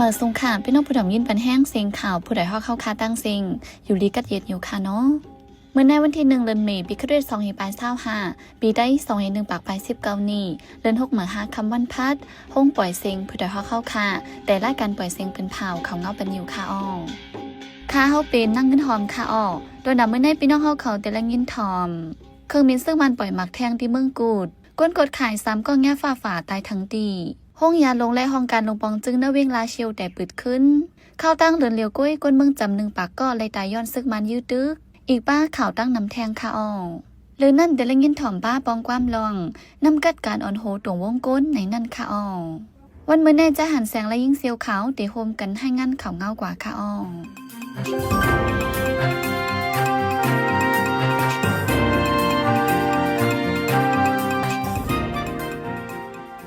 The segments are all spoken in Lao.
ສະຫວັດດີຄ່ະ ພີ່ນ້ອງຜູ້ດຳຍິນບັນແຮງເສັງຂ່າວ ຜູ້ໃດຮອກເຮົາຄ່າຕັ້ງເສັງ ຢູ່ລີກັດເຢັດຢູ່ຄ່ະເນາະ. ເມື່ອໃນວັນທີໜຶ່ງ ເດືອນເມ ປີຄຣິສຕະສັກຣາຊສອງພັນປາຍຊາວຫ້າ ປີໄດສອງພັນໜຶ່ງປາຍປາຍສິບເກົ້ານີ້ ເດືອນຫົກມື້ຫ້າຄ່ຳວັນພັດ ໂຮງປ່ອຍເສັງ ຜູ້ໃດຮອກເຮົາຄ່າ ແຕ່ລາຍການປ່ອຍເສັງເປັນພາວເຂົ້າເງົາປັນຢູ່ຄ່ະອອ. ຂ້າເຮົາເປັນນາງເງິນຫອມຄ່ະອອ. ໂດຍນຳມື້ໃນພີ່ນ້ອງເຮົາເຂົາແຕ່ລະຍິນຖ່ອມ ເຄື່ອງບິນຊຶກມ້ານປ່ອຍໝາກແທງທີ່ເມືອງກຸດ ຄົນກົດຂາຍສາມກໍຫຍ້າຟ້າຝາຕາຍທັງຕີ. ໂຮງຢາຫຼວງ ແລະ ຫ້ອງການຫຼວງປອງຈຶງໃນເວງລາຊຽວແຕ່ປຶດຂຶ້ນ. ຂ່າວຕ່າງເລື່ອນຫຼຽວກ້ວຍ ຄົນເມືອງຈຳໜຶ່ງປາກກໍໄລ່ຕາຍຍ້ອນຊຶກມ້ານຢື້ຕຶກ ອີກປ້າຂ່າວຕ່າງນຳແທງຄ່ະອອ. ເລື່ອງນັ້ນແຕ່ລະຍິນຖ່ອມປ້າປອງຄວາມລອງ ນຳກັດການອ່ອນໂຫຕົວວົງກົ້ນໃນນັ້ນຄ່ະອອ. ວັນມື້ໃນຈະຫັນແສງ ແລະ ຍິງສ່ຽວຂາວ ໄດ້ຮ່ວມກັນໃຫ້ງານຂ່າວເງົາກວ່າຄ່ະອອ.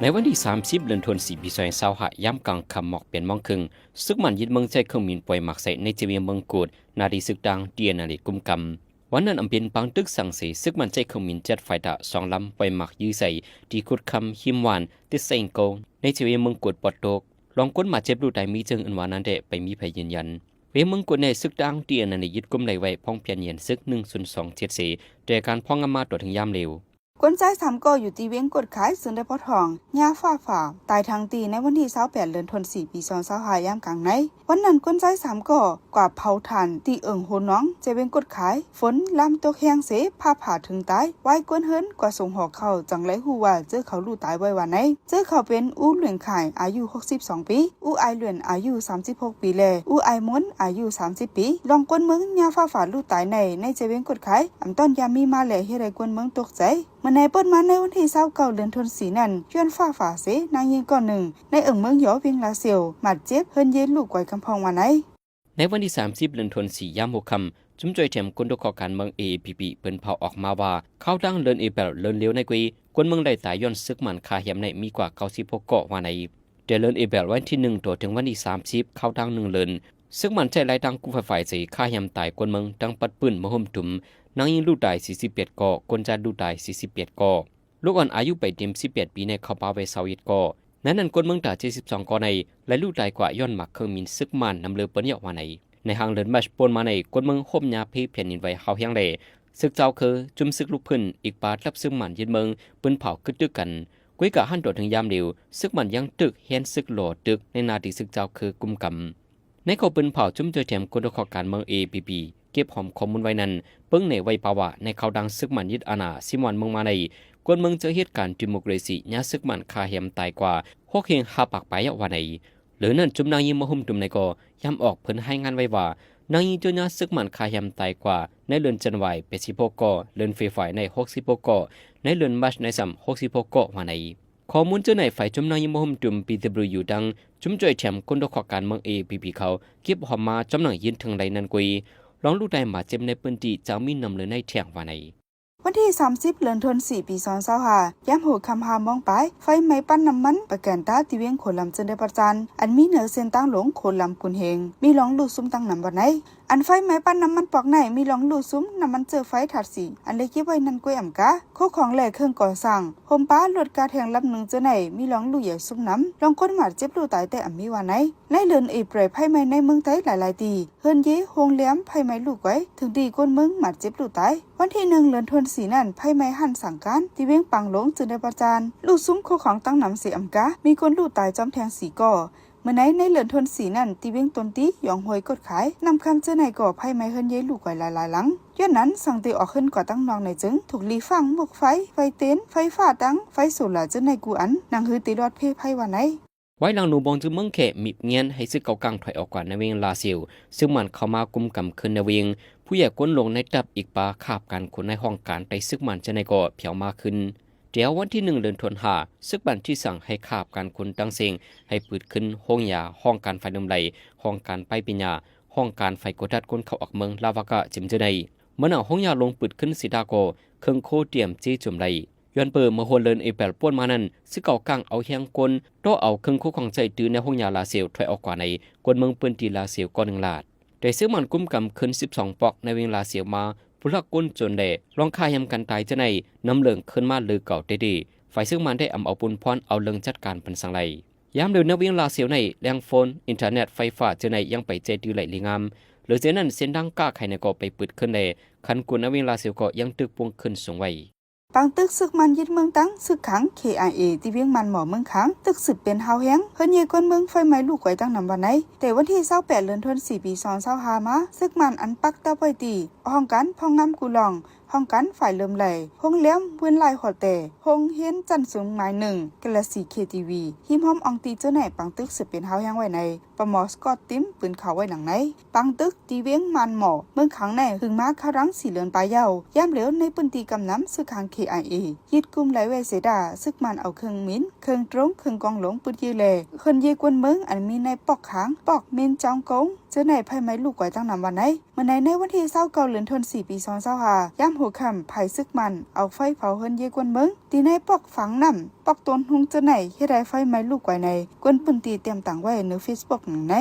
ໃນວັນທີສາມສິບ ເດືອນທັນວາ ປີສອງພັນຊາວຫ້າ ຍາມກາງຄ່ຳໝອກແປດໂມງເຄິ່ງ ຊຶກມ້ານຍຶດເມືອງໃຊ້ເຄື່ອງບິນປ່ອຍໝາກໃສ່ໃນເຂດວຽງເມືອງກຸດ ໜ້າທີ່ຊຶກຕາງ TNLA ກຸມກຳ. ວັນນັ້ນອຳເປັນປາງຕຶກສັງເສ ຊຶກມ້ານໃຊ້ເຄື່ອງບິນເຈັດໄຟຕະສອງລຳ ປ່ອຍໝາກຢື້ໃສ່ທີ່ຂຸດຄຳຫິມຫວານ ຕິດໄຊໂກ ໃນເຂດວຽງເມືອງກຸດປອດຕົກ. ລອງຄົນບາດເຈັບ ຫຼື ຕາຍມີເຊິ່ງອື່ນວ່ານັ້ນແຕ່ໄປມີໃຜຢືນຢັນ. ວຽງເມືອງກຸດໃນຊຶກຕາງ TNLA ຍຶດກຸມໄດ້ໄວ້ ພ້ອມພຽນເຫຍນຊຶກ ໜຶ່ງສູນສອງເຈັດເສ ແຕ່ການພອງງາມມາຕໍ່ເຖິງຍາມເລວ. ຄົນຊາຍສາມກໍຢູ່ທີ່ວຽງກົດຂາຍ ເຊິ່ງໄດ້ປະທ້ອງຫຍ້າຟ້າຝາຕາຍທັງຕີໃນວັນທີຊາວແປດ ເດືອນທັນວາ ປີສອງພັນຊາວຫ້າ ຍາມກາງໃນ. ວັນນັ້ນຄົນຊາຍສາມກໍກວາດເຜົາຖ່ານທີ່ເອີ່ງໂຮນອງ ໃຈວຽງກົດຂາຍ. ຝົນລາມຕົກແຮງເສ ຟ້າຜ່າເຖິງຕາຍ. ວາຍກວນເຮືອນກວາດສົ່ງຫໍເຂົ້າ ຈັ່ງໄດ້ຮູ້ວ່າເຈີເຂົາລູກຕາຍໄວ້ວ່າໃນ. ເຈີເຂົາເປັນອູ່ຫຼວງຂາຍ ອາຍຸຫົກສິບສອງປີ, ອູ່ອາຍຫຼວນ ອາຍຸສາມສິບຫົກປີ ແລະ ອູ່ອາຍມົນ ອາຍຸສາມສິບປີ. ລອງຄົນເມືອງຫຍ້າຟ້າຝາລູກຕາຍໃນ ໃນໃຈວຽງກົດຂາຍ ອຳຕ້ອນຢາມມີມາ ແລະ ເຮັດໃຫ້ຄົນເມືອງຕົກໃຈ. ເມື່ອໃນເປີດມາໃນວັນທີຊາວເກົ້າ ເດືອນທັນວາ ນັ້ນ ຍ້ອນຟ້າຝາເສ ນາງຍິງກໍໜຶ່ງໃນເອີ່ງເມືອງຢໍ ວຽງລາຊຽວ ບາດເຈັບ ເຮືອນເຢລູກໄວ້ກຳພອງວ່າໃນ. ໃນວັນທີສາມສິບ ເດືອນທັນວາ ຍາມຫົວຄ່ຳ ຊຸມຊ່ວຍແຖມຄົນຕົກເຄາະການເມືອງ AAPP ເພິ່ນພາວອອກມາວ່າ ຂ່າວຕ່າງເລື່ອນເອແປວເລື່ອນລຽວໃນກຸຍ ຄົນເມືອງໄດ້ຕາຍຍ້ອນຊຶກມ້ານຂ້າແຮມໃນມີກວ່າເກົ້າສິບຫົກກໍວ່າໃນ. ແຕ່ເດືອນເອແປວວັນທີໜຶ່ງຕໍ່ເຖິງວັນທີສາມສິບ ຂ່າວຕ່າງໜຶ່ງເລື່ອນ ຊຶກມ້ານໃຊ້ລາຍທາງກູໄຟຟ້າໃສ່ຂ້າແຮມຕາຍຄົນເມືອງ ຕັ້ງປັດປືນມາໂຫມຕຸ້ມ ນາງຍິງລູກຕາຍສີ່ສິບແປດກໍ, ຄົນຊາຍລູກຕາຍສີ່ສິບແປດກໍ. ລູກອ່ອນອາຍຸໄປເຕັມສິບແປດປີໃນເຂົ້າປ່າໄວ້ຊາວເອັດກໍ. ໃນນັ້ນຄົນເມືອງຕາຍເຈັດສິບສອງກໍໃນ ແລະ ລູກຕາຍກວ່າຍ້ອນໝາກເຄື່ອງບິນຊຶກມ້ານນຳເລີເປີ້ນເຍາະວ່າໃນ. ໃນຫາງເດືອນມາດໂພນມາໃນ ຄົນເມືອງໂຮມຫຍ້າເພແຜ່ນດິນໄຫວຮ້າວແຮງແລະ ຊຶກເຈົ້າຄື ຊຸມຊຶກລູກພື້ນ ອີກປາດລັບຊຶກມ້ານຍຶດເມືອງ ປືນເຜົາກຶດຕຶກກັນ. ກຸຍກະຫັນຕໍ່ເຖິງຍາມດຽວ ຊຶກມ້ານຍັງຕຶກແຮນຊຶກຫຼໍຕຶກໃນໜ້າທີ່ຊຶກເຈົ້າຄືກຸມກຳ. ໃນຂໍ້ປືນເຜົາ ຊຸມຊ່ວຍແຖມຄົນຕົກເຄາະການເມືອງ AAPP ເກັບຫອມຂໍ້ມູນໄວ້ນັ້ນ ເບິ່ງແນໄວປາວະ ໃນຂ່າວຕ່າງຊຶກມ້ານຍຶດອານາ ສິບວັນເມືອງມາໃນ ຄົນເມືອງເຈີເຫດການດີໂມເຄຣຊີ ຫຍ້າຊຶກມ້ານຂ້າແຮມຕາຍກວ່າຫົກແຫ່ງຫ້າປາກປາຍເຍາະວ່າໃນ. ເຫຼືອນັ້ນ ຈຸມນາງຍິງມາໂຮມຕຸ້ມໃນກໍ ຍາມອອກເພິ່ນລາຍງານໄວ້ວ່າ ນາງຍິງໂຈນຫຍ້າຊຶກມ້ານຂ້າແຮມຕາຍກວ່າໃນເດືອນຈັນວາຍ ແປດສິບຫົກກໍ, ເດືອນເຟບຣວາຍໃນຫົກສິບຫົກກໍ, ໃນເດືອນມາດໃນຊ້ຳຫົກສິບຫົກກໍວ່າໃນ. ຂໍ້ມູນເຈົ້າໃນຝ່າຍຈຸມນາງຍິງມາໂຮມຕຸ້ມ PWU ທັງ ຊຸມຊ່ວຍແຖມຄົນຕົກເຄາະການເມືອງ AAPP ເຂົາເກັບຫອມມາ ຈຳນວນຍິງເຖິງໄລນັ້ນກຸຍ ລອງລູກຕາຍບາດເຈັບໃນພື້ນທີ່ຈະມີນຳເລີໃນແທງວ່າໃນ. ວັນທີສາມສິບ ເດືອນທັນວາ ປີສອງພັນຊາວຫ້າ ຍາມຫົວຄ່ຳຫ້າໂມງປາຍ ໄຟໄໝ້ປ້ຳນ້ຳມັນປະແກນຕາ ທີ່ວຽງໂຄລຳ ເຊິ່ງໄດ້ປະຈານ ອັນມີເໜືອເສັ້ນທາງຫຼວງໂຄລຳກຸນເຮງ ມີລອງລູກຊຸມຕັ້ງນຳບ່ອນໃນ. ອັນໄຟໄໝ້ປ້ຳນ້ຳມັນປອກໃນ ມີລອງລູກຊຸມນ້ຳມັນເຊື້ອໄຟທາດສີ ອັນໄດ້ເກັບໄວ້ນັ້ນກ້ວຍອຳກາ ໂຄຂອງ ແລະ ເຄື່ອງກໍ່ສ້າງ ໂຮມປ້າລົດກາແທງລຳໜຶ່ງເຈົ້າໃນ ມີລອງລູກໃຫຍ່ຊຸມນຳ ລອງຄົນບາດເຈັບລູກຕາຍແຕ່ອຳມີວ່າໃນ. ໃນເດືອນເອເປຣວ ໄຟໄໝ້ໃນເມືອງໄທຫຼາຍໆທີ່ ເຮືອນເຢ ໂຮງແຮມ ໄຟໄໝ້ລຸກໄວ ເຖິງທີ່ຄົນເມືອງບາດເຈັບລູກຕາຍ. ວັນທີໜຶ່ງ ເດືອນທັນວາ ນັ້ນ ໄຟໄໝ້ຮ້ານສັງການ ທີ່ວຽງປາງຫຼວງ ເຊິ່ງໄດ້ປະຈານ ລູກຊຸມໂຄຂອງຕັ້ງນຳເສຍອຳກາ ມີຄົນລູກຕາຍຈອມແທງສີ່ກໍ. ເມື່ອໃນ ໃນເດືອນທັນວານັ້ນ ທີ່ວຽງຕົ້ນຕີ ຢອງຫ້ວຍ ກົດຂາຍ ນ້ຳຄຳ ເຈົ້າໃນກໍໄຟໄໝ້ເຮືອນເຢລຸກໄວຫຼາຍໆຫຼັງ. ຍ້ອນນັ້ນ ສັງເຕອອກເຮືອນກວ່າຕັ້ງນອກໃນຈຶ່ງ ຖືກຫຼີ້ຟັງໝວກໄຟ, ໄຟເຕັນ, ໄຟຟ້າຕັງ, ໄຟໂຊລາ ເຈົ້າໃນກູ່ອັນ ໜັງຮືເຕລອດເພໄພວ່າໃນ. ວາຍຫຼັງໜູບອງຈຶງເມືອງແຂມີບງຽນໃຫ້ຊຶກເກົ່າກ້າງຖອຍອອກກວ່າໃນວຽງລາຊຽວ ຊຶກມ້ານເຂົ້າມາກຸມກຳຄືນໃນວຽງ ຜູ້ໃຫຍ່ກົນລົງໃນຕັບອີກປາຄາບການຄຸນໃນຫ້ອງການໃຕ້ຊຶກມ້ານເຈົ້າໃນກໍແຜ່ວມາຂຶ້ນ. ແຕ່ວັນທີໜຶ່ງ ເດືອນທັນວາ ຊຶກບ້ານທີ່ສັ່ງໃຫ້ຄາບການຄຸນຕັ້ງເສັງໃຫ້ປຶດຂຶ້ນ ໂຮງຢາ, ຫ້ອງການຝ່າຍເລີ່ມໄຫຼ, ຫ້ອງການໄປປີນຍາ, ຫ້ອງການຝ່າຍກວດດັດຄົນເຂົ້າອອກເມືອງ ລາວາກະ ຈິມເຈີໃນ. ເມື່ອນາວໂຮງຢາລົງປຶດຂຶ້ນສີຕາກໍ ເຄື່ອງໂຄຕຽມເຈໂຈມໄຫຼ. ຍ້ອນເປີເມື່ອຫົວເດືອນເອແປຣວປ່ວນມານັ້ນ ຊຶກເກົ່າກ້າງເອົາແຮງກົນ ຕໍ່ເອົາເຄື່ອງໂຄຂອງໃຊ້ຕື້ໃນໂຮງຢາລາຊຽວຖອຍອອກກວ່າໃນ ຄົນເມືອງພື້ນທີ່ລາຊຽວກໍໜຶ່ງລາດ. ແຕ່ຊຶກມ້ານກຸມກຳຄືນສິບສອງປອກໃນວຽງລາຊຽວມາ ຜູ້ລັກກົນໂຈນແລະ ລອງຂ້າແຮມກັນຕາຍເຈົ້າໃນ ນຳເລື່ອງຄືນມາເລີເກົ່າເດໆ. ຝ່າຍຊຶກມ້ານໄດ້ອຳເອົາປຸນພອນເອົາເລື່ອງຈັດການປັນສັງໄລ. ຍາມເດີນໃນວຽງລາຊຽວໃນ ແຫຼ່ງໂຟນ, ອິນເຕີເນັດ, ໄຟຟ້າເທື່ອໃນຍັງໄປແຈະດື້ໄຫຼເລີຍງາມ. ເລີຍເທື່ອນັ້ນ ເສັ້ນທາງຄ້າຂາຍໃນກໍໄປປຶດຂຶ້ນແລ ຄັນກຸນໃນວຽງລາຊຽວກໍຍັງຕຶກປົງຂຶ້ນສູງໄວ້. ປາງຕຶກຊຶກມັນຍຶດເມືອງຕັ້ງຊຶກຂັງ ເຄໄອເອ ທີ່ວຽງມານໝໍ້ເມືອງຄາງ ຕຶກສືບເປັນຮາວແຮງ ເຮືອນເຍກວນເມືອງໄຟໄໝ້ລຸກໄຫວຕັ້ງນຳວັນໃນ. ແຕ່ວັນທີຊາວແປດ ເດືອນທັນວາ ປີສອງພັນຊາວຫ້າມາ ຊຶກມັນອັນປັກດັບໄວ້ທີ່ ຫ້ອງການພອງງາມກູ່ລອງ, ຫ້ອງການຝ່າຍເລິມໄຫຼ, ໂຮງແຮມເວີນໄລໂຮເຕວ, ໂຮງຮຽນຊັ້ນສູງໝາຍໜຶ່ງ, ກາລາສີເຄທີວີ, ຮີມຮອມອອງຕີເຈີໃນ ປາງຕຶກສືບເປັນຮາວແຮງໄວ້ໃນ. ປະໝໍສະກອດຕິມປືນເຂົ້າໄວ້ຫຼັງໃນ. ປາງຕຶກທີ່ວຽງມານໝໍ້ເມືອງຄາງໃນ ຫຶງມາຄາວດັງສີ່ເດືອນປາຍແລ້ວ. ຍາມຫຼຽວໃນພື້ນທີ່ກຳນຳຊຶກຂັງ ເຄໄອເອ ຍຶດກຸມໄຫຼໄວ້ເສຍດາ ຊຶກມັນເອົາເຄື່ອງມິນ, ເຄື່ອງໂດຣນ, ເຄື່ອງກອງໂລງປຶດຢື້ແລ ເຮືອນເຍກວນເມືອງອັນມີໃນປອກຄາງ, ປອກມິນຈອງກົງ ເຈີໃນໄຟໄໝ້ລຸກໄຫວຕັ້ງນຳວັນໃນ. ເມື່ອໃນ ໃນວັນທີຊາວເກົ້າ ເດືອນທັນວາ ປີສອງພັນຊາວຫ້າ ຍາມຫົວຄ່ຳ ຝ່າຍຊຶກມັນເອົາໄຟເຜົາເຮືອນເຍກວນເມືອງ ທີ່ໃນປອກຝັງນ້ຳ, ປອກຕົ້ນຮຸ່ງເຈີໃນ ເຮັດໃຫ້ໄຟໄໝ້ລຸກໄຫວໃນ ຄົນພື້ນທີ່ຕຽມຕັ້ງໄວ້ໃນເຟສບຸກໜັງໃນ.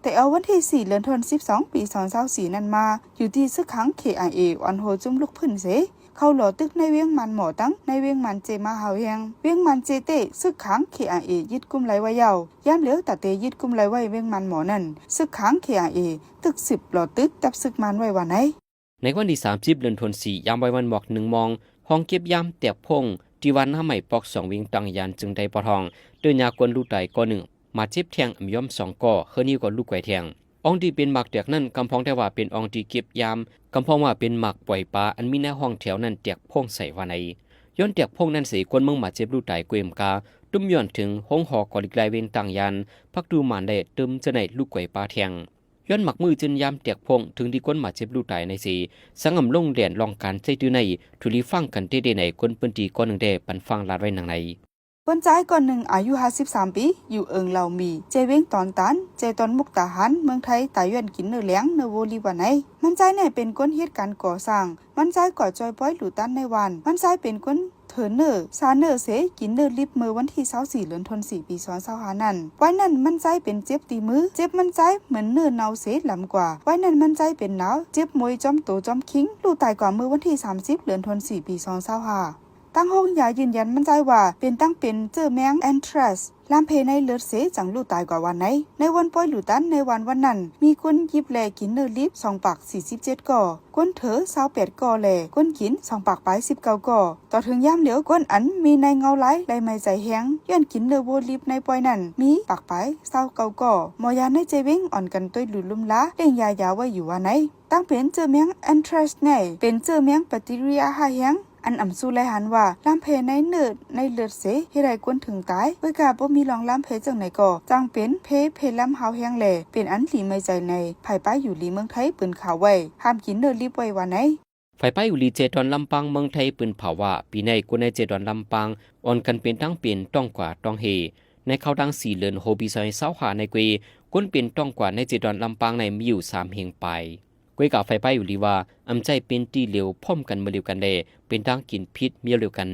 ແຕ່ເອົາວັນທີສີ່ ເດືອນທັນວາ ປີສອງພັນຊາວສີ່ນັ້ນມາ ຢູ່ທີ່ຊຶກຂັງ ເຄໄອເອ ອ່ອນໂຮຈຸມລຸກພື້ນເສ ເຂົ້າຫຼໍຕຶກໃນວຽງມານໝໍ້ຕັ້ງໃນວຽງມານເຈມາຮາວແຮງ. ວຽງມານເຈເຕ ຊຶກຂັງ ເຄໄອເອ ຍຶດກຸມໄຫຼໄວ້ແລ້ວ. ຍາມຫຼຽວຕາເຕຍຶດກຸມໄຫຼໄວ້ວຽງມານໝໍ້ນັ້ນ ຊຶກຂັງ ເຄໄອເອ ຕຶກສືບຫຼໍຕຶກຈັບຊຶກມັນໄວ້ວ່າໃນ. ໃນວັນທີສາມສິບ ເດືອນທັນວາ ຍາມໄວວັນໝອກໜຶ່ງໂມງ ຫ້ອງເກັບຢາມແຕກໂພງ ທີ່ວັດນາໄມ້ ປອກສອງ ວຽງຕາງຍານ ເຈີງໃດປອດຫ້ອງ ເຈີຍາກຄົນລູກຕາຍກ່ອນໜຶ່ງ ບາດເຈັບແທງອຳຍອມສອງກໍ ເຮືອນນີ້ກໍລຸກໄຫວແທງ. ອ່ອງທີ່ເປັນໝາກແຕກນັ້ນ ກຳພອງແຕ່ວ່າເປັນອ່ອງທີ່ເກັບຢາມ, ກຳພອງວ່າເປັນໝາກປ່ອຍປາ ອັນມີໃນຫ້ອງແຖວນັ້ນແຕກໂພງໃສ່ວ່າໃນ. ຍ້ອນແຕກໂພງນັ້ນເສ ຄົນເມືອງບາດເຈັບລູກຕາຍກວ່າເອັມກາ ຕຸ້ມຍ້ອນເຖິງໂຮງຫໍກໍລິກລາຍວຽງຕາງຍານ, ພັກດູໝານ ແລະ ຕື່ມເຈີໃນລຸກໄຫວປາແທງ. ຍ້ອນໝາກມືເຈີນຍາມແຕກໂພງ ເຖິງທີ່ຄົນບາດເຈັບລູກຕາຍໃນເສ ສັງອຳລົງແດນລອງການໃຊ້ຈື່ໃນ ທຸລີຟັງກັນເຕເດໃນ ຄົນພື້ນທີ່ກ່ອນໜຶ່ງແດ່ປັນຟັງລາດໄວ້ໜັງໃນ. ຄົນຊາຍກ່ອນໜຶ່ງອາຍຸຫ້າສິບສາມປີ ຢູ່ເອີງເຫຼົ່າໝີ່ ເຈວຽງຕອນຕານ ເຈຕອນມຸກດາຫານ ເມືອງໄທ ຕາຍຍ້ອນກິນເນື້ອແຫຼງ ເນື້ອໂວລີບວ່າໃນ. ມັນຊາຍແນ່ເປັນຄົນເຮັດການກໍ່ສ້າງ. ມັນຊາຍກໍຊ່ອຍປ່ອຍລູກຕານໃນວານ. ມັນຊາຍເປັນຄົນ ເທີເນີ ຊາເນີເສ ກິນເນີລິບເມື່ອວັນທີຊາວສີ່ ເດືອນທັນວາ ປີສອງພັນຊາວຫ້ານັ້ນ. ວາຍນັ້ນມັນຊາຍເປັນເຈັບທີ່ມື, ເຈັບມັນຊາຍເໝືອນເນີເນົ່າເສລຳກວ່າ. ວາຍນັ້ນມັນຊາຍເປັນໜາວ, ເຈັບໂມຍຈອມໂຕຈອມຄີງ, ລູກຕາຍກວ່າເມື່ອວັນທີສາມສິບ ເດືອນທັນວາ ປີສອງພັນຊາວຫ້າ. ທາງໂຮງຢາຢືນຢັນມັນຊາຍວ່າເປັນ ຕັ້ງເປັນເຊື້ອແມງແອັນທຣັກ ລາມເພໃນເລືອດເສ ຈັ່ງລູກຕາຍກວ່າວ່າໃນ. ໃນວັນປ່ອຍລູກຕານໃນວານວັນນັ້ນ ມີຄົນຢິບ ແລະ ກິນເນື້ອລິບສອງປາກສີ່ສິບເຈັດກໍ. ຄົນເທີຊາວແປດກໍ ແລະ ຄົນກິນສອງປາກປາຍສິບເກົ້າກໍ. ຕໍ່ເຖິງຍາມຫຼຽວ ຄົນອັນມີໃນເງົາລາຍ ແລະ ໄໝ້ໃຈແຮງ ຍ້ອນກິນເນື້ອໂວລິບໃນປ່ອຍນັ້ນ ມີປາກປາຍຊາວເກົ້າກໍ. ໝໍຢາໃນເຈວຽງອ່ອນກັນໂຕຍລຸນລຸມລາ ເລັ່ງຢາຢາໄວ້ຢູ່ວ່າໃນ. ຕັ້ງເປັນເຊື້ອແມງແອັນທຣັກແນ່ ເປັນເຊື້ອແມງແບັກທີເຣຍຮ້າຍແຮງ ອັນອຳສູ່ໄລຫັນວ່າ ລາມເພໃນເນື້ອໃນເລືອດເສ ເຮັດໃຫ້ຄົນເຖິງຕາຍ. ເວກາບໍ່ມີລອງລາມເພຈັ່ງໃດກໍ ຈັ່ງເປັນເພ ເພລຳຮາວແຮງ ແລະ ເປັນອັນຫຼີໄໝ້ໃຈໃນ ຝ່າຍປ້າຍຢູ່ລີເມືອງໄທ ປືນຂ່າວໄວ້ ຫ້າມກິນເນື້ອລິບໄວ້ວ່າໃນ. ຝ່າຍປ້າຍຢູ່ລີເຈຕອນລຳປາງເມືອງໄທ ປືນເຜົາວ່າ ປີໃນຄົນໃນເຈຕອນລຳປາງ ອ່ອນກັນເປັນຕັ້ງເປັນຕ້ອງກວາຕ້ອງເຮ. ໃນຄາວດາງສີ່ເດືອນໂຮ ປີສອງພັນຊາວຫ້າໃນເກວ ຄົນເປັນຕ້ອງກວາໃນເຈຕອນລຳປາງໃນມີຢູ່ສາມເຮງປາຍ. ກວຍກາໄຟໄປຢູ່ລີວ່າ ອຳໃຈເປັນຕີຫຼຽວພ້ອມກັນມື້ດຽວກັນແລ ເປັນຕາງກິນພິດມຽວດຽວກັນ.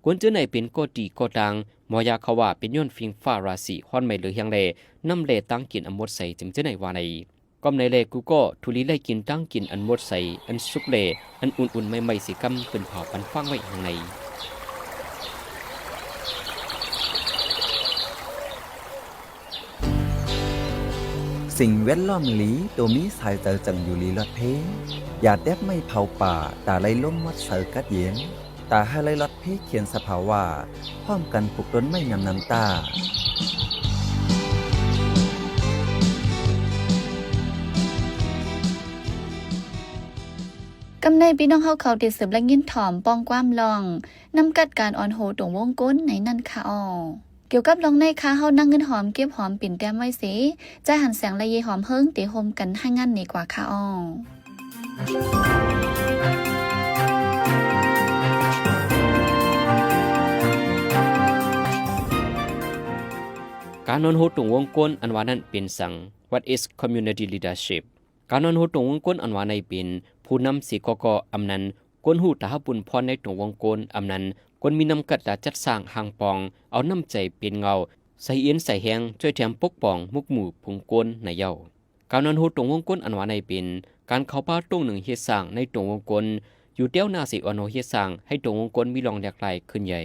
ກວນເຈີໃນເປັນກໍຕີກໍຕ່າງ ໝໍຢາເຂົາວ່າເປັນຍ້ອນຟິງຟ້າລາສີຮ້ອນໄໝ້ເຫຼືອແຮງແລ ນ້ຳແລຕາງກິນອຳໝົດໃສຈຶ່ງເຈີໃນວ່າໃນ. ກ່ອມໃນແລກູກໍທຸລີໄລ່ກິນຕາງກິນອັນໝົດໃສ ອັນສຸກແລ ອັນອຸ່ນໆໃໝ່ໆເສກຳ ເພິ່ນເຜົາປັນຟັງໄວ້ຫາງໃນ. ສິ່ງແວດລ້ອມລີ ໂຕມີສາຍໃຈຈັ່ງຢູ່ລີລອດເພ. ຢ່າແຕກໄມ້ເຜົາປ່າ ຕາໄລ່ລົມໝົດໃສກັດເຢັນ. ຕາໃຫ້ໄລ່ລອດເພຂຽນສະພາວະ ພ້ອມກັນປູກຕົ້ນໄມ້ຍາມນ້ຳຕາ. ກຳໃນພີ່ນ້ອງເຮົາເຂົາທີ່ສືບໄດ້ຍິນຖອມປ້ອງຄວາມລອງ ນຳກັດການອ່ອນໂຮຕົງວົງກົ້ນໃນນັ້ນຄ່ະອໍ. ກ່ຽວກັບລອງໃນຄ່າເຮົານັ່ງເງິນຫອມເກັບຫອມປິ່ນແຕ້ມໄວ້ເສ ຈາຍຫັນແສງ ແລະ ເຢຫອມເຮີງ ເຕໂຮມກັນໃຫ້ງານນີ້ກວ່າຄ່ະອໍ. ການອ່ອນໂຮຕົງວົງກົ້ນອັນວ່ານັ້ນເປັນສັງ? What is community leadership? ການອ່ອນໂຮຕົງວົງກົ້ນອັນວ່າໃນເປັນ ຜູ້ນຳເສກໍກໍອຳນັ້ນ ກວນຮູ້ຕາຮັບບຸນພອນໃນຕົງວົງກົ້ນອຳນັ້ນ ກວນມີນຳກັດຕາຈັດສ້າງຮ່າງປ່ອງ ເອົານ້ຳໃຈເປັນເງົາ ໃສ່ເອັນໃສ່ແຮງ ຊ່ວຍແຖມປົກປ້ອງໝູກໝູ່ຝູງກົ້ນໃນເຍົາ. ການອ່ອນໂຮຕົງວົງກົ້ນອັນວ່າໃນເປັນ ການເຂົ້າປ່າຕົງໜຶ່ງເຮັດສ້າງໃນຕົງວົງກົ້ນ ຢູ່ແຖວໜ້າເສອ່ອນໂຮເຮັດສ້າງໃຫ້ຕົງວົງກົ້ນມີລອງແຫຼກຫຼາຍຂຶ້ນໃຫຍ່.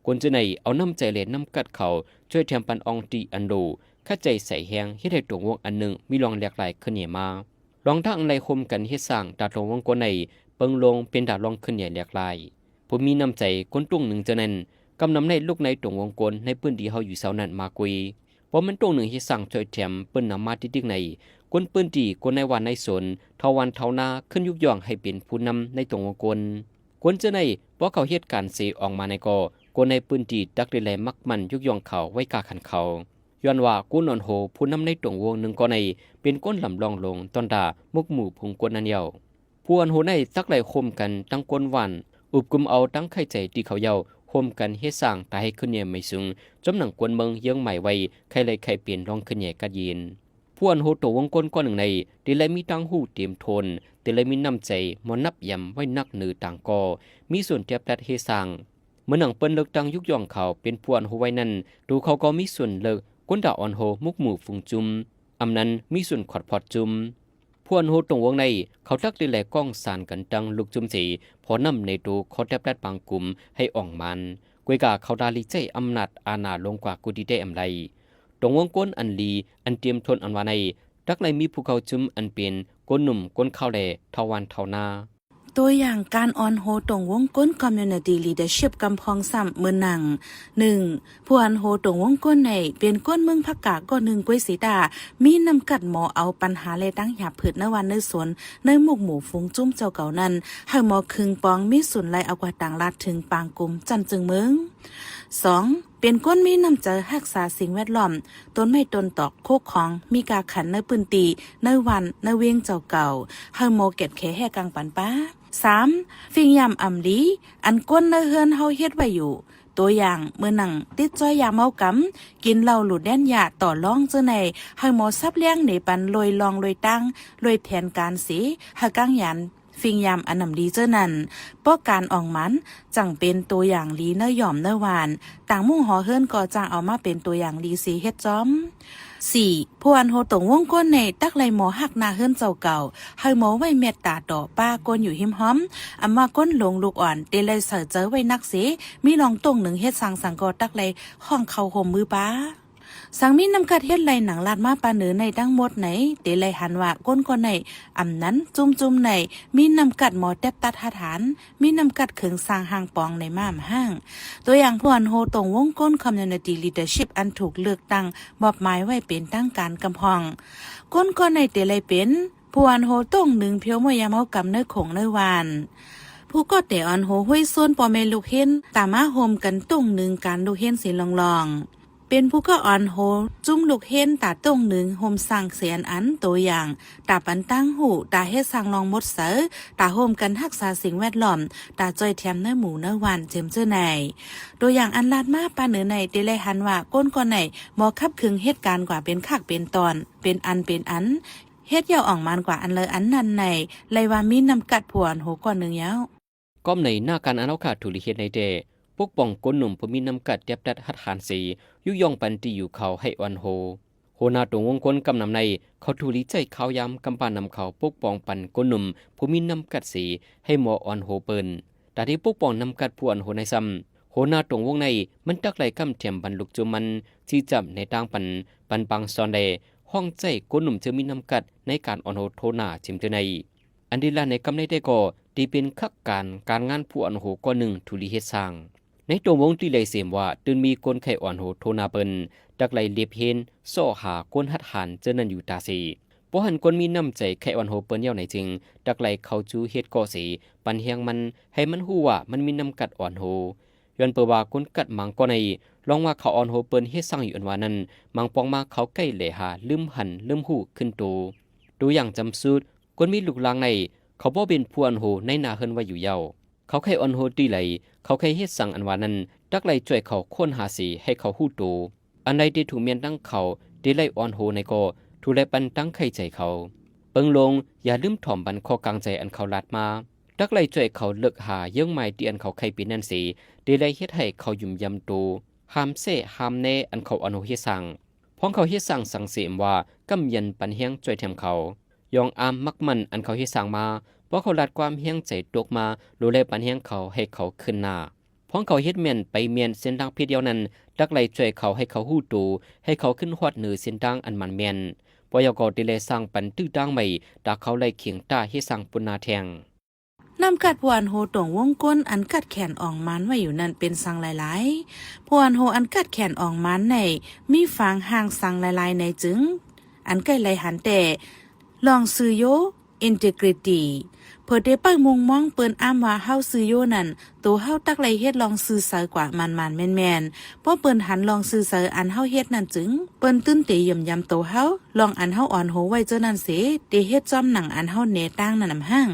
ຄົນເຈົ້າໃນເອົານ້ຳໃຈ ແລະ ນ້ຳກັດເຂົ້າ ຊ່ວຍແຖມປັນອ່ອງຕີອັນໂດ ຂັດໃຈໃສ່ແຮງ ເຮັດໃຫ້ຕົງວົງອັນໜຶ່ງມີລອງແຫຼກລາຍຂຶ້ນໃຫຍ່ມາ. ລອງທັງໄດ້ຮ່ວມກັນເຮັດສ້າງ ຕາຕົງວົງກົ້ນໃນເປິງລົງ ເປັນຕາລອງຂຶ້ນໃຫຍ່ແຫຼກລາຍ. ຜູ້ມີນ້ຳໃຈຄົນຕົງໜຶ່ງເຈົ້ານັ້ນ ກຳນຳໃນລູກໃນຕົງວົງກົ້ນ ໃນພື້ນທີ່ເຮົາຢູ່ເຊົານັ້ນມາກຸຍ. ບໍ່ແມ່ນຕົງໜຶ່ງເຮັດສ້າງຊ່ວຍແຖມເປັນນຳມາຕິດໆໃນ ຄົນພື້ນທີ່ ຄົນໃນບ້ານໃນສົນ ເຖົ້າບ້ານເຖົ້ານາ ຂຶ້ນຍົກຍ້ອງໃຫ້ເປັນຜູ້ນຳໃນຕົງວົງກົ້ນ. ຄົນເຈົ້າໃນ ພໍເຂົາເຮັດການເສອອກມາໃນກໍ ຄົນໃນພື້ນທີ່ຕັກໄດ້ແລມັກໝັ່ນຍົກຍ້ອງເຂົາໄວ້ກ້າຂັນເຂົາ ຍ້ອນວ່າຄົນອ່ອນໂຮຜູ້ນຳໃນຕົງວົງໜຶ່ງກໍໃນ ເປັນຄົນລຳລອງລົງ ຕ້ອນຕາໝູກໝູ່ຝູງກົ້ນນັ້ນແລ້ວ. ຜູ້ອ່ອນໂຮໃນຕັກໄດ້ຮ່ວມກັນທັງຄົນບ້ານ ອຸບກຸມເອົາທັງໄຂໃຈທີ່ເຂົາເຍົາ ຮ່ວມກັນເຮັດສ້າງຕາໃຫ້ຂຶ້ນໃຫຍ່ໃໝ່ສູງ ຈອມໜັງກວນເມືອງເຢື້ອງໝາຍໄວ້ ໄຂໄຫຼໄຂເປັນລອງຂຶ້ນໃຫຍ່ກັດເຢັນ. ຜູ້ອ່ອນໂຮຕົງວົງກົ້ນກ້ອນໜຶ່ງໃນ ທີ່ໄດ້ມີທັງຮູ້ເຕັມທົນ ທີ່ໄດ້ມີນ້ຳໃຈມານັບຢຳໄວ້ໜັກເໜີຕ່າງກໍ ມີສ່ວນແຕບຕັດເຮັດສ້າງ. ເມື່ອໜັງເປັນເລິກຕັ້ງຍຸກຍ່ອງເຂົາເປັນຜູ້ອ່ອນໂຮໄວ້ນັ້ນ ໂຕເຂົາກໍມີສ່ວນເລິກ ກົ້ນດາອ່ອນໂຮໝູກໝູ່ຝູງຈຸ່ມ ອຳນັ້ນມີສ່ວນຂອດພອດຈຸ່ມ. ຜູ້ອ່ອນໂຮຕົງວົງໃນ ເຂົາຕັກໄດ້ແລກ້ອງສານກັນຕັ້ງລູກຈຸ່ມເສ ພໍນຳໃນໂຕເຂົາແຕບຕັດບາງກຸ່ມໃຫ້ອ່ອງມານ ກວຍກາເຂົາດາລີໃຊ້ອຳນາດອານາລົງກວ່າກູຕີແຕ້ອຳໄລ. ຕົງວົງກົ້ນອັນດີ ອັນຕຽມທົນອັນວ່າໃນ ຕັກໄດ້ມີຜູ້ເຂົ້າຈຸ່ມອັນເປັນ ຄົນໜຸ່ມຄົນເຖົ້າແລະ ເຖົ້າບ້ານເຖົ້ານາ. ຕົວຢ່າງການອ່ອນໂຮຕົງວົງກົ້ນ Community Leadership ກຳພອງຊ້ຳເໝິນໜັງ. ໜຶ່ງ, ຜູ້ອ່ອນໂຮຕົງວົງກົ້ນໃນ ເປັນຄົນເມືອງພະກາ ກໍໜຶ່ງກວຍສີຕາ ມີນ້ຳກັດໝໍເອົາປັນຫາແລະຕັ້ງຫຍາບຜືດໃນວັນໃນສົນ ໃນໝູກໝູ່ຝູງຈຸ່ມເຈົ້າເກົ່ານັ້ນ ໃຫ້ໝໍຄຶງປອງ ມີສູນໄລ່ເອົາກວ່າຕ່າງລັດເຖິງປາງກຸ່ມຊັ້ນຈຶ່ງເມືອງ. ສອງ, ເປັນຄົນມີນ້ຳໃຈຮັກສາສິ່ງແວດລ້ອມ, ຕົ້ນໄມ້ຕົ້ນຕອກ, ຄູຂອງ, ມີກາຂັນໃນພື້ນທີ່, ໃນວັນ, ໃນວຽງເຈົ້າເກົ່າ, ໃຫ້ໝໍແກດແຂແຮກາງປັນປາ. ສາມ, ຟິງຢາມອຳລີ, ອັນຄົນໃນເຮືອນເຮົາເຮັດໄວ້ຢູ່. ຕົວຢ່າງ, ເມື່ອນັ່ງຕິດຈອຍຢາເມົາກຳ, ກິນເຫຼົ້າຫຼູດແດນຢາຕໍ່ລອງເຈົ້າໃນ, ໃຫ້ໝໍສັບລ້ຽງເນປັນໂລຍລ່ອງໂລຍຕ່າງ, ໂລຍແຜນການເສ, ໃຫ້ກາງຢານ ຟິງຢາມອັນນຳດີເຈີນັ້ນ, ເພາະການອອກມານຈັ່ງເປັນຕົວຢ່າງດີໃນຢ່ອມໃນຫວ່ານ, ຕ່າງມຸ້ງຫໍເຮືອນກໍຈັ່ງເອົາມາເປັນຕົວຢ່າງດີເສເຮັດຈອມ. ສີ່, ຜູ້ອ່ອນໂຮຕົງວົງກົ້ນໃນຕັກໄລ່ໝໍຮັກໜ້າເຮືອນເຈົ້າເກົ່າ, ໃຫ້ໝໍໄວ້ເມດຕາຕໍ່ປ້າຄົນຢູ່ຮິມຮອມ, ອຳວ່າຄົນຫຼົງລູກອ່ອນເຕໄລ່ໃສ່ໃຈໄວ້ໜັກເສ, ມີລອງຕົງໜຶ່ງເຮັດສ້າງສັງກໍຕັກໄລ່ຫ້ອງເຂົ້າຮ່ວມມືປ້າ. ສັງມີນ້ຳກັດເຮັດໄລ່ໜັງລາດມາປາເໜີໃນທັງໝົດໃນ ເຕໄລ່ຫັນວ່າຄົນກໍໃນ ອຳນັ້ນຈຸ່ມໆໃນ ມີນ້ຳກັດໝໍແຕບຕັດຫັດຫັນ ມີນ້ຳກັດເຄິ່ງສ້າງຮ່າງປອງໃນມ້າມຫ້າງ. ຕົວຢ່າງຜູ້ອ່ອນໂຮຕົງວົງກົ້ນ Community Leadership ອັນຖືກເລືອກຕັ້ງມອບໝາຍໄວ້ເປັນທາງການກຳພອງ. ຄົນກໍໃນເຕໄລ່ເປັນ ຜູ້ອ່ອນໂຮຕົງໜຶ່ງພຽວມວຍຢາເມົາກຳໃນຂົງໃນຫວ່ານ. ຜູ້ກໍເຕອ່ອນໂຮຫ້ວຍໂຊນພໍ່ແມ່ລູກເຮນ ຕາມາໂຮມກັນຕົງໜຶ່ງການລູກເຮນເສລອງໆ. ເປັນຜູ້ກໍອ່ອນໂຮຈຸ່ມລູກເຮນຕາຕົງໜຶ່ງໂຮມສ້າງເສອັນອັນ ໂຕຢ່າງ ຕາປັນຕັ້ງຮູ້ ຕາເຮັດສ້າງລອງໝົດໃສ ຕາໂຮມກັນຮັກສາສິ່ງແວດລ້ອມ ຕາຈ່ອຍແຖມໃນໝູ່ໃນຫວ່ານ ເຈີມເຈີໃນ. ໂຕຢ່າງອັນລາດມາປາເໜີໃນ ເຕໄລ່ຫັນວ່າ ກົນກໍໃນບໍ່ຂັບເຄື່ອນເຮັດການກວ່າເປັນຂາກເປັນຕອນ ເປັນອັນເປັນອັນ ເຮັດຢ່າອອກມານກວ່າອັນໃດອັນນັ້ນໃນ ໄລ່ວ່າມີນ້ຳກັດຜູ້ອ່ອນໂຮກ້ອນໜຶ່ງຍາວ. ກອມໃນໜ້າການອັນເຮົາຂາດທຸລີເຮັດໃນແຕ່ ປົກປ້ອງຄົນໜຸ່ມຜູ້ມີນ້ຳກັດແຕບຕັດຫັດຫານເສ ຍຸກຍ່ອງປັນທີ່ຢູ່ເຂົາໃຫ້ອ່ອນໂຮ. ຫົວໜ້າຕົງວົງຄົນກຳນຳໃນ ເຂົາທຸລີໃຊ້ຂ່າວຍາມກຳປານຳເຂົາປົກປ້ອງປັນຄົນໜຸ່ມຜູ້ມີນ້ຳກັດເສ ໃຫ້ໝໍອ່ອນໂຮເປີນ. ຕາທີ່ປົກປ້ອງນ້ຳກັດຜູ້ອ່ອນໂຮໃນຊ້ຳ ຫົວໜ້າຕົງວົງໃນ ມັນຕັກໄລ່ກຳແຖມບັນລຸກຈຸມມັນ ຊີ້ຈັບໃນຕ່າງປັນ ປັນປາງຊອນແລ ຫ້ອງໃຈຄົນໜຸ່ມເຊິ່ງມີນ້ຳກັດໃນການອ່ອນໂຮໂທໜ້າເຈີມເຈີໃນ. ອັນດີລາໃນກຳໃນແຕ່ກໍ ທີ່ເປັນຂະການການງານຜູ້ອ່ອນໂຮກ້ອນໜຶ່ງທຸລີເຮັດສ້າງ. ໃນຕົງວົງທີ່ໄດ້ເສມວ່າ ຕື່ນມີຄົນໃຄ່ອ່ອນໂຮໂທໜ້າເປີນ ຕັກໄລ່ເລັບເຮນ ຊໍຫາຄົນຫັດຫານເຈີນັ້ນຢູ່ຕາເສ. ພໍຫັນຄົນມີນ້ຳໃຈໃຄ່ອ່ອນໂຮເປີນແລ້ວໃນຈຶ່ງ ຕັກໄລ່ເຂົ້າຈູເຮັດກໍເສ ປັນແຮງມັນ ໃຫ້ມັນຮູ້ວ່າມັນມີນ້ຳກັດອ່ອນໂຮ. ຍ້ອນເປີວ່າຄົນກັດມັງກໍໃນ ລອງວ່າເຂົາອ່ອນໂຮເປີນເຮັດສ້າງຢູ່ອັນວ່ານັ້ນ ມັງປອງມາເຂົາໃກ້ແຫຼຫາລືມຫັນລືມຮູ້ຂຶ້ນໂຕ. ໂຕຢ່າງຈຳສຸດ ຄົນມີລູກລາງໃນ ເຂົາບໍ່ເປັນຜູ້ອ່ອນໂຮໃນໜ້າເຮືອນໄວ້ຢູ່ເຍົາ. ເຂົາໃຄ່ອ່ອນໂຮຕີໄຫຼ ເຂົາໃຄ່ເຮັດສັງອັນວ່ານັ້ນ ຕັກໄລ່ຊ່ວຍເຂົາຄົ້ນຫາເສໃຫ້ເຂົາຮູ້ໂຕ. ອັນໃດທີ່ຖືກແມ່ນດັ່ງເຂົາ ທີ່ໄລ່ອ່ອນໂຮໃນກໍ ຖືກໄລ່ປັນຕັ້ງໄຂໃຈເຂົາ. ເປິງລົງ ຢ່າລືມຖອມບັນຂໍ້ກາງໃຈອັນເຂົາລາດມາ. ຕັກໄລ່ຊ່ວຍເຂົາເລິກຫາເຢື້ອງໝາຍທີ່ອັນເຂົາໃຄ່ເປັນນັ້ນເສ ທີ່ໄລ່ເຮັດໃຫ້ເຂົາຫຍຸມຢຳໂຕ. ຫ້າມແຊະຫ້າມແນອັນເຂົາອ່ອນໂຮເຮັດສ້າງ. ພວກເຂົາເຮັດສ້າງສັງເສມວ່າ ກຳຢັນປັນແຮງຊ່ວຍແຖມເຂົາ. ຍ້ອງອ້າມມັກໝັ້ນອັນເຂົາເຮັດສ້າງມາ ພວກເຂົາລາດຄວາມແຮງໃຈຕົກມາ ໂລແລປັນແຮງເຂົາໃຫ້ເຂົາຂຶ້ນໜ້າ. ພ ຂອງເຂົາເຮັດແມ່ນໄປແມ່ນເສັ້ນທາງຜິດແລ້ວນັ້ນ, ຕັກໄລ່ຊ່ວຍເຂົາໃຫ້ເຂົາຮູ້ໂຕ, ໃຫ້ເຂົາຂຶ້ນຮອດເໜືອເສັ້ນທາງອັນໝັ້ນແມ່ນ. ບໍ່ຢ່າງກໍໄດ້ໄລ່ສ້າງປັນຕື້ຕາງໃໝ່, ຕາເຂົາໄລ່ຂຽງຕາເຮັດສ້າງປຸນນາແທງ. ນຳກັດຜູ້ອັນໂຫຕົງວົງກົ້ນອັນກັດແຂນອອງມານໄວ້ຢູ່ນັ້ນເປັນສັງຫຼາຍໆ. ຜູ້ອັນໂຫອັນກັດແຂນອອງມານໃນມີຝາງຮ່າງສັງຫຼາຍໆໃນຈຶ່ງ, ອັນໃກ້ໄລ່ຫັນແຕ່ ລອງຊື່ໂຍ integrity ເພີເຕເປີມຸງມອງເປີ້ນອ້າມວ່າເຮົາຊື່ໂຍນັ້ນ, ໂຕເຮົາຕັກໄລ່ເຮັດລອງຊື່ເຊີກວ່າໝັ້ນໆແມ່ນໆ. ພໍເປີ້ນຫັນລອງຊື່ເຊີອັນເຮົາເຮັດນັ້ນຈຶ່ງ, ເປີ້ນຕື່ນເຕຢ້ຽມຢາມໂຕເຮົາ, ລອງອັນເຮົາອ່ອນໂຫໄວ້ເຈົ້ານັ້ນເສ, ເຕເຮັດຈອມໜັງອັນເຮົາແນຕັ້ງນັ້ນນຳຫ້າງ.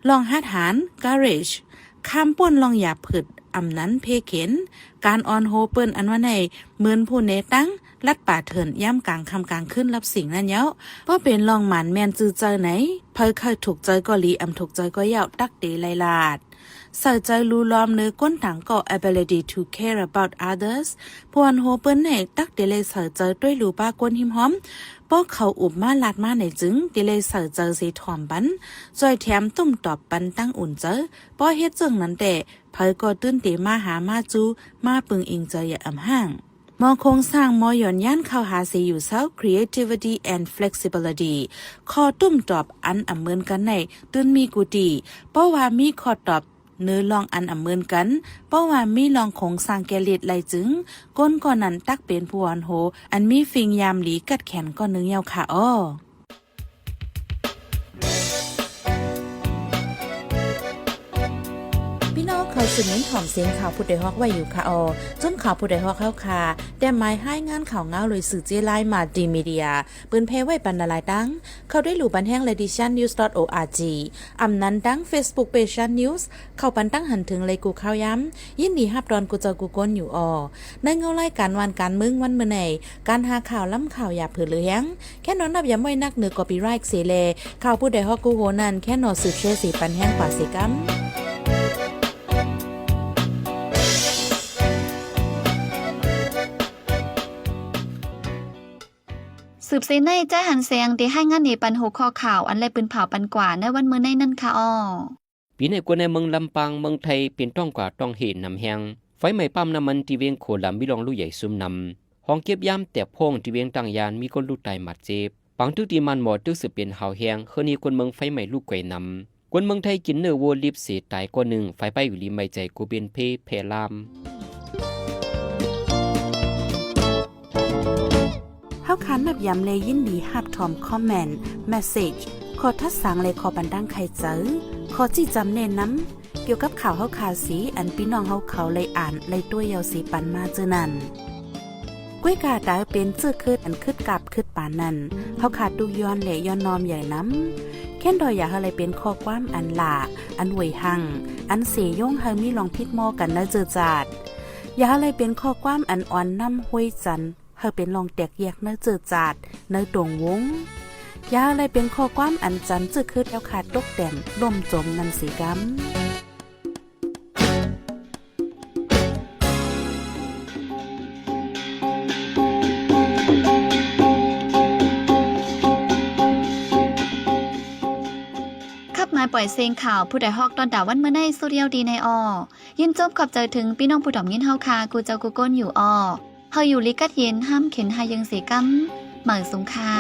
ລອງຫັດຫານ courage ຂ້າມພົ້ນລອງຫຍາບຜືດ ອຳນັ້ນເພເຂັນ. ການອ່ອນໂຫເປີ້ນອັນວ່າໃນ ເໝືອນຜູ້ແນຕັ້ງລັດປ່າເຖື່ອນ ຍາມກາງຄ່ຳກາງຄືນລັບສິງນັ້ນເຍົາະ. ພໍເປັນລອງໝານແມ່ນຈື່ເຈົ້າໃນ, ໃຜເຄີຍທຸກໃຈກໍດີ ອຳທຸກໃຈກໍເຍົາະ ຕັກເຕໄລ່ລາດ. ໃສ່ໃຈຮູ້ລ້ອມເນີກົ້ນຕ່າງກໍ ability to care about others. ພວນໂຫເປີ້ນໃນ ຕັກເຕໄລ່ໃສ່ໃຈດ້ວຍຮູ້ປ້າກົ້ນຫິມຫອມ. ພໍເຂົາອຸບມາລາດມາໃນຈຶ່ງ ເຕໄລ່ໃສ່ໃຈເສຖອມປັນ, ຊ່ວຍແຖມຕຸ້ມຕອບປັນຕັ້ງອຸ່ນໃຈ. ພໍເຮັດເຊິ່ງນັ້ນແຕ່ ໃຜກໍຕື່ນເຕມາຫາມາຈູ ມາປຶງອີງໃຈຢ່າອຳຫ້າງ. ໝໍໂຄງສ້າງໝໍຍ້ອນຢ້ານເຂົ້າຫາເສຢູ່ເຊົາ creativity and flexibility ຂໍ້ຕຸ້ມຕອບອັນອຳເມີນກັນໃນຕື່ນມີກູຕີ. ເພາະວ່າມີຂໍ້ຕອບເນີລອງອັນອຳເມີນກັນ, ເພາະວ່າມີລອງໂຄງສ້າງແກ່ລິດໄລ່ຈຶ່ງ, ກົ້ນກໍນັ້ນຕັກເປັນຜູ້ອ່ອນໂຫ ອັນມີຝິ່ງຍາມດີກັດແຂນກ້ອນໜຶ່ງເຍົາະຄະອໍ. ພີ່ນ້ອງເຂົາສືບຍິນຫອມສຽງຂ່າວຜູ້ດອຍຮອກໄວ້ຢູ່ຄະອໍ. ຈຸນຂ່າວຜູ້ດອຍຮອກເຮົາຄະ ແຕ່ໝາຍຮາຍງານຂ່າວງາວໂດຍສື່ເຈ້ລາຍ Multimedia ເປີນແຜ່ໄວ້ປັນຫຼາຍໆຕັ້ງ. ເຂົ້າໄດ້ຫຼູ່ບັນແຮງ Ladies Chan News dot org ອຳນັ້ນດັ່ງ Facebook Page Chan News ເຂົ້າປັນຕັ້ງຫັນເຖິງໄລກູ່ຂ່າວຍາມ. ຍິນດີຮັບຕ້ອນກູເຈົ້າກູຄົນຢູ່ອໍ. ໃນເງົາລາຍການຫວ່ານການເມືອງວັນມື້ໃນ ການຫາຂ່າວລ້ຳຂ່າວຢ່າເຜີເຫຼືອແຮງ. ແຄ່ນອນນັບຢາມໄວ້ນັກເໜືອ copyright ເສແລ ຂ່າວຜູ້ດອຍຮອກກູໂຮນັ້ນ ແຄ່ນອນສືບແຊເສປັນແຮງກວ່າເສກຳ. ສືບເສໃນ ໃຈຫັນແສງ ໄດ້ຮາຍງານເອປັນຫົວຂໍ້ຂ່າວ ອັນໄດ້ປືນເຜົາປັນກວ່າໃນວັນມື້ໃນນັ້ນຄະອໍ. ປີໃນຄົນໃນເມືອງລຳປາງ ເມືອງໄທ ເປັນຕ້ອງກວ່າຕ້ອງເຫນຳແຮງ. ໄຟໄໝ້ປ້ຳນ້ຳມັນທີ່ວຽງໂຄລຳ ມີລອງລຸໃຫຍ່ຊຸມນຳ. ຫ້ອງເກັບຢາມແຕກໂພງທີ່ວຽງຕາງຢານ ມີຄົນລຸຕາຍບາດເຈັບ. ປາງຕຶກທີ່ມານໝໍ ຕຶກສະເປັນຫາວແຮງ ເຮືອນມີຄົນເມືອງໄຟໄໝ້ລຸກໄກນຳ. ຄົນເມືອງໄທກິນເນື້ອໂວລິບເສຕາຍກ່ອນໜຶ່ງ ໄຟໄປຢູ່ລີໄໝ້ໃຈກູເປັນເພແຜ່ລາມ. ເຮົາຄານນັບຢາມ ແລະ ຍິນດີຮັບຖອມຄອມເມັນ, ແມັດເສຈ, ຂໍ້ທັດສາງ ແລະ ຂໍ້ບັນດາງໄຂໃຈ, ຂໍ້ຊີ້ຈຳແນະນຳ ກ່ຽວກັບຂ່າວເຮົາຄາສີ ອັນພີ່ນ້ອງເຮົາເຂົາໄດ້ອ່ານໄດ້ຕົວະເຍົາສີປັນມາເຈີນັ້ນ. ກ້ວຍກາດາເປັນເຈີຄືດອັນຄຶດກາບຄຶດປານນັ້ນ ເຮົາຄາຕຸກຍ້ອນ ແລະ ຍ້ອນນ້ອມໃຫຍ່ນຳ. ແຄ້ນດອກຢ່າເຮົາໄດ້ເປັນຂໍ້ຄວາມອັນຫຼ້າ ອັນຫວຍຮັ່ງ ອັນເສຍົງເຮົາມີລອງຜິດໝໍ້ກັນໃນເຈີຈາດ. ຢ່າເຮົາໄດ້ເປັນຂໍ້ຄວາມອັນອ່ອນນ້ຳຫ້ວຍຈັນ ເຮົາເປັນລອງແຕກແຍກໃນເຈີຈາດ ໃນຕົງວົງ. ຢ່າເຮົາໄດ້ເປັນຂໍ້ຄວາມອັນຈັນເຈີຄືດແລ້ວຄາຕົກແຕ່ນລົ້ມຈົມນັ້ນເສກຳ. ຂັບມາປ່ອຍເສງຂ່າວ ຜູ້ດອຍຮອກຕອນດາວັນເມື່ອໃນ ສຸດຍາວດີໃນອໍ. ຍິນຊົມຂອບໃຈເຖິງພີ່ນ້ອງຜູ້ຖອມຍິນເຮົາຄາ ກູເຈົ້າກູຄົນຢູ່ອໍ. ເຮົາຢູ່ລີກັດເຢັນ ຫ້າມເຂັນຫາຍັງເສກຳ. ໝາຍສົງຄາ.